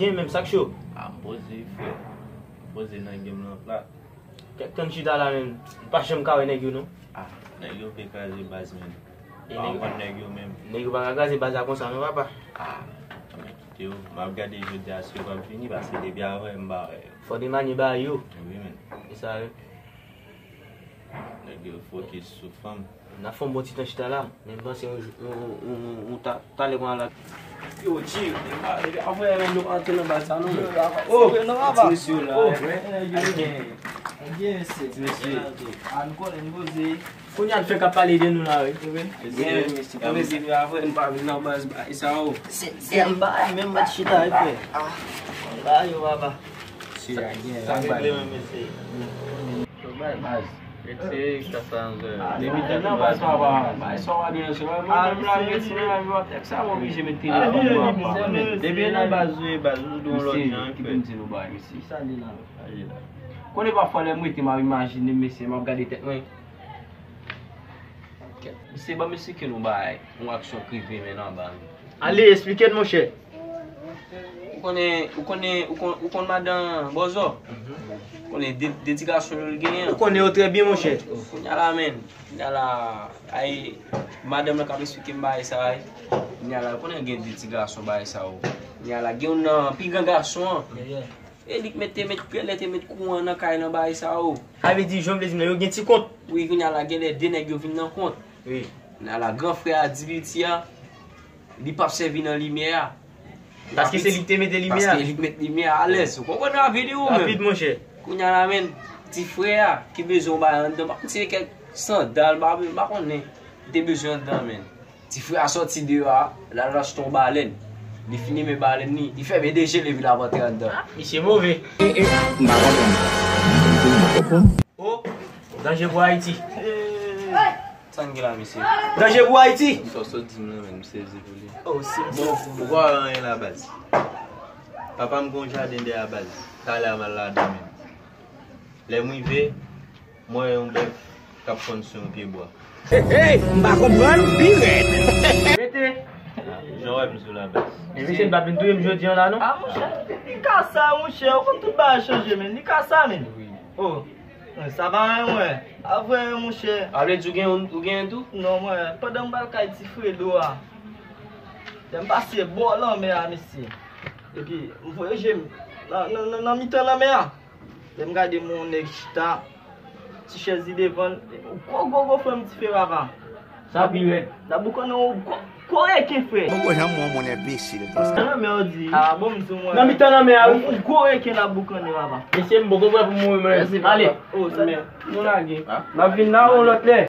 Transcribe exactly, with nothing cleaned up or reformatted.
Byen menm, sa k cho? A, m poze, frè. M poze nan game lan plat. Kèk tan chita la menm, m pa janm ka wè nèg yo non. A, nèg yo vle kraze baz, menm. E pa nèg yo, konn nèg yo menm. Nèg yo pa ka kraze baz la konsa non, papa. A, men kite yo. M ap gade jodi a si yo p ap vini, paske depi avanyè m pa wè yo. Fò de manye ba yo. Wi, men. E sa, wi. Nèg yo fokis sou fanm. N ap fè yon bon ti tan chita la, men m panse yon jou, yon, yon, yon, yon ta, talè konsa la. Yo, chill. Apre, nou antre nan baz sa, non? Oh, ti mesye la, wi. Gen, gen, gen, mesye. Ti mesye. A, nou konnen, nou poze. Kounye a n fèk ap pale de nou la, wi. Wi. Gen, mesye. Apre, nou pa vin nan baz, bay sa, o. Se, se m bay, menm mèt chita, wi, frè. A, bay yo, papa. Sa regle menm, mesye. Baz. Mete kasa nan zòrèy. Depi tèt nan baz, papa. Bay sa w ap di nan se mwen menm la, mèt si nan lavi w ap tèt sa, m oblije met telefòn nan. Depi nan baz ou ye, baz ou dwe yon lòt jan, frè. Ki pou m di nou bay, mesye? Sa li la. Konnen pafwa lè m rete, m ap imajine, mesye, m ap gade tèt mwen. Misye ban misye ke nou bay yon aksyon prive, men nan baz. Ale, esplike n, monchè. Ou konnen, ou konnen, ou konn, ou konn madan Bòzò? Ou konnen de, de ti gason yo l genyen. Ou konnen yo trè byen, monchè. Kounye a la, menm. Kounye a la, ay, madanm nan k ap esplike m bagay sa a, wi. Kounye a la, ou konnen gen de ti gason bagay sa yo. Kounye a la, gen youn nan pi gran gason an. E li k mete, met, genlè te met kouran nan kay nan bagay sa yo. Sa vle di, jan w vle di m nan, yo gen ti kont. Wi, kounye a la, genlè de nèg yo vin nan kont. Wi. Kounye a la, gran frè a di piti a, li p ap sèvi nan limyè a. Paske se li k te mete limyè a. Paske li k met limyè a alèz. Ou konprann rapid wi ou menm? Rapid, monchè. Kounye a la, menm, ti frè a, ki bezwen yon bagay anndan, m pa konn si se kèk sandal, m pa, m pa konnen. Li te bezwen anndan, menm. Ti frè a sòti deyò a, l al achte yon balèn. Li fin limen balèn li, li fèmen de je l epi l ap antre anndan. Misye move. E, e, m pa konprann. M pa konprann. O, danje pou Ayiti. Sa n gen la, mesye? Danje pou Ayiti. Sa w sot di m nan, menm, m sezi pou li. O, si m sezi. Bon, ou pa wè anyen la, baz. Papa m gen yon jaden dèyè a, baz. Talè a m al ladan menm. Lè m rive, m wè yon bèf k ap fann sou yon pye bwa. Hey, hey, m pa konprann, pi rèd. Rete. Jan w wè m sou la, baz. E misye n pa vin touye m jodi an la, non? A, monchè, li ka sa, monchè. Ou konn tout bagay chanje, men. Li ka sa, men. Wi. O. Sa pa anyen, mwen. A vre, monchè. A, vle di ou gen, ou gen tou? Non, mwen. Pandan m pral kay ti Fredo a, lè m pase bò lanmè a, mesye. Epi, m voye je m nan, nan, nan, nan mitan lanmè a. Lè m gade m wè yon nèg chita, ti chèz li devan l, gwo, gwo, gwo frè m dife, papa. Sa pi rèd. N ap boukannen yon gwo, gwo reken, frè. Mwen gwo jan mwen, mwen enbesil konsa. Nan lanmè, ou di. A, bon, m di w, mwen. Nan mitan lanmè a, wi. Yon gwo reken n ap boukannen, papa. Mesye, m poko prè pou mouri, mwen. Ale. O, sa. Nou lage. M ap vin la, yon lòt lè.